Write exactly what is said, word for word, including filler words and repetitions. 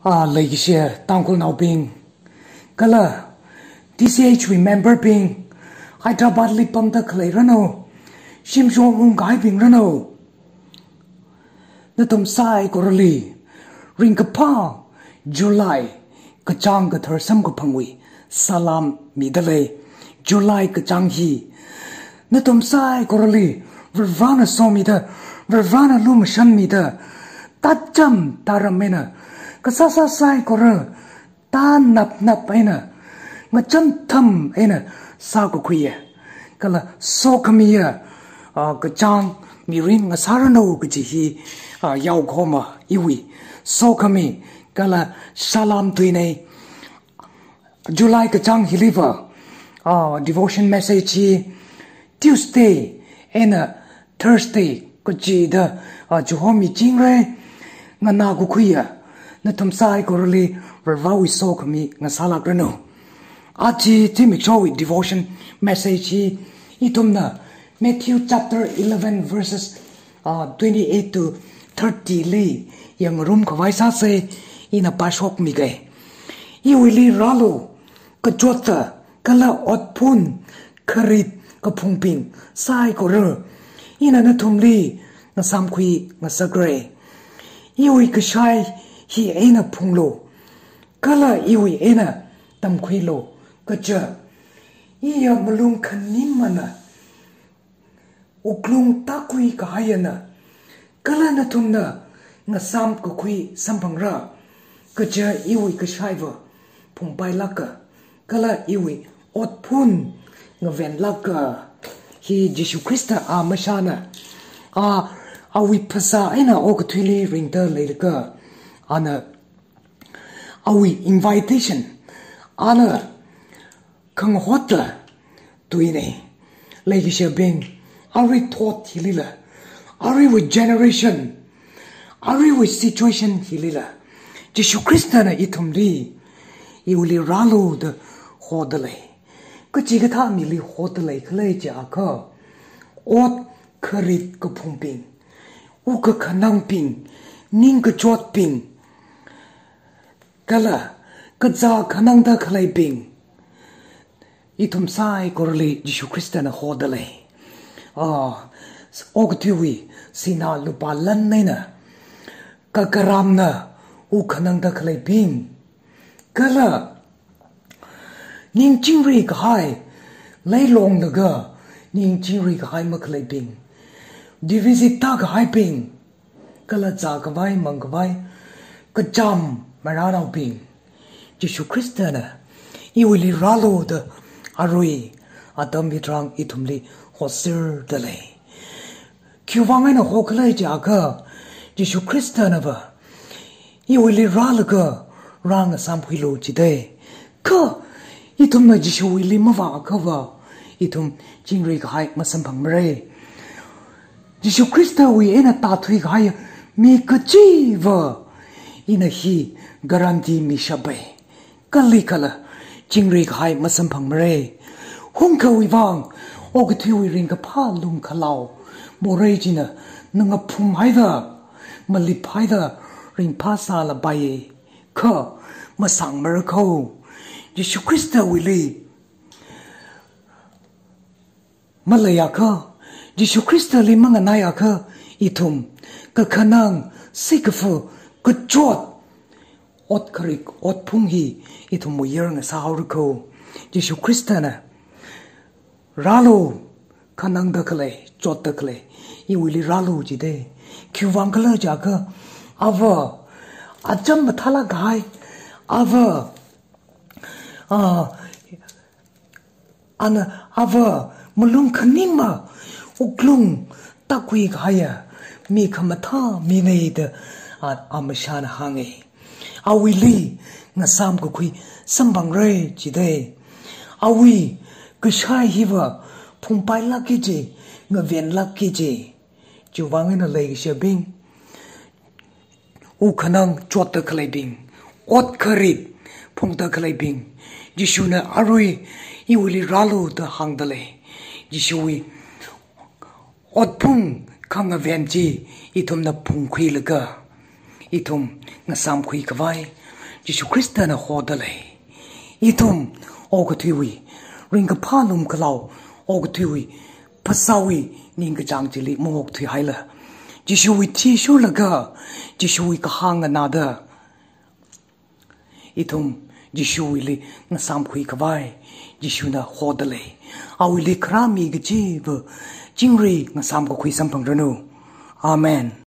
A, leikashi Tangkhulnaobing, kala T C H wui member bing, Hyderabad li pamda khalei ranu, shimshong ungkahaibing ranu, nathum saikorali ringkaphā July kachāng kathar samkaphangwui salam midalei. July kachāng hi nathum saikorali Varivarana somida, Varivarana lumashanmida, tacham taram eina, kasāsā saikora tanapnap eina, ngachamtham eina sākakhuiya, kala sokhamiya, a, kachāng mirin ngasāranu kaji hi, a, yaokhoma iwui sokhami kala salam tuinei. July kachāng hiliva, a, devotion message hi Tuesday eina Thursday kachida, a, chihomi chingrei nganākakhuiya nathum saikorali Varivarawui sokhami ngasālākranu. Aja zimikshowui devotion message hi ithumna Matthew chapter eleven verses, uh, twenty-eight to thirty li yangngarumkhavai sāsei. Ina pāshokmiga. Iwuili rālu, kachotta kala otphun kharit kaphungbing saikora, ina nathumli ngasāmkhui ngasakra. Iwui kashai hi eina phunglu, kala iwui eina tamkhuilu, kaja iya malung khanimmana, wuklung tākhui kahaiyana, kala nathumna ngasāmkakhui samphangra, kaja iwui kashaiva phungpailāka, kala iwui otphun ngavenlāka. Hi Jishu Khrista amashana, a, awui phasā eina okathuili ringda leilaga, ana awui invitation, ana khangahotla tuinei. Leikashibing, arui thot hilila, aruiwui generation, aruiwui situation hilila, Jishu Khristana ithumli, iwuili rālu da hodalei. Kachikathā mili hodalei khala jiakha, ot kharit kaphungbing, wuk kakhanangbing, ning kachotbing, kala kazā khanangda khaleibing, ithum saikorali Jishu Khristana hodalei. Ah, okathuiwui sinā lupā lan eina, kakaramna wuk khanangda khaleibing, kala ning chingri kahai, leilonglaga ning chingri kahai makhaleibing, deficit tākahaibing, kala zākhavai mangkhavai kacham maranaobing, Jishu Khristana iwuili rālu da arui atam hitharan ithumli hotsirdalei. Khiwuivang eina hokhala jiakha, Jishu Khristanava iwuili rālaga rāngasāmkhuilu jidei. Kha ithumna Jishuwuili mavāakhava, ithum chingri kahai masamphangmarei. Jishu Khristawui eina tāthui kahai mi kachiva, ina hi guarantee mishappai. Kalikhala chingri kahai masamphangmarei. Hungkhawui vang, okathuiwui ringkaphā lumkhalao morei china, ngangaphumhaida, maliphaida, ringphā sālapaiya. Kha masangmara kho. Jishu Khristawuili maleiakha, Jishu Khristali manganaiakha, ithum kakhanang, sikafa, kachot, ot kharit, otphung hi ithum muyar ngasāhaora kho. Jishu Khristana, rālu, khanangda khalei, chotda khalei, iwuili rālu jidei. Khiwuivang khala jiakha, ava acham mathālāk kahai, ava, ah, ana ava malung khanimma, wuklung tākhui kahaiya mi khamathā minei da, a, amashana hānga. Awuili ngasāmkakhui samphangrei jidei. Awui kashai hiva phungpailāka ji, ngavenlāka ji. Chiwuivang eina leikashibing, wuk khanang chotda khaleibing, ot kharit phungda khaleibing, Jishuna arui iwuili rālu da hāngdalei. Jishuwui otphung khangaven chi ithumna phungkhuilaga, ithum ngasāmkhui khavai, Jishu Khristana hoda lei. Ithum okathuiwui ringkaphā lumkhalao, okathuiwui phasāwui ningkachāng chili maokthuihaila, Jishuwui thi shurlaga, Jishuwui kahāng nganāda, ithum Jishuwuili ngasāmkhui khavai Jishuna hoda lei. Awuili kharā mi kachiva chingri ngasāmkakhui samphangranu. Amen.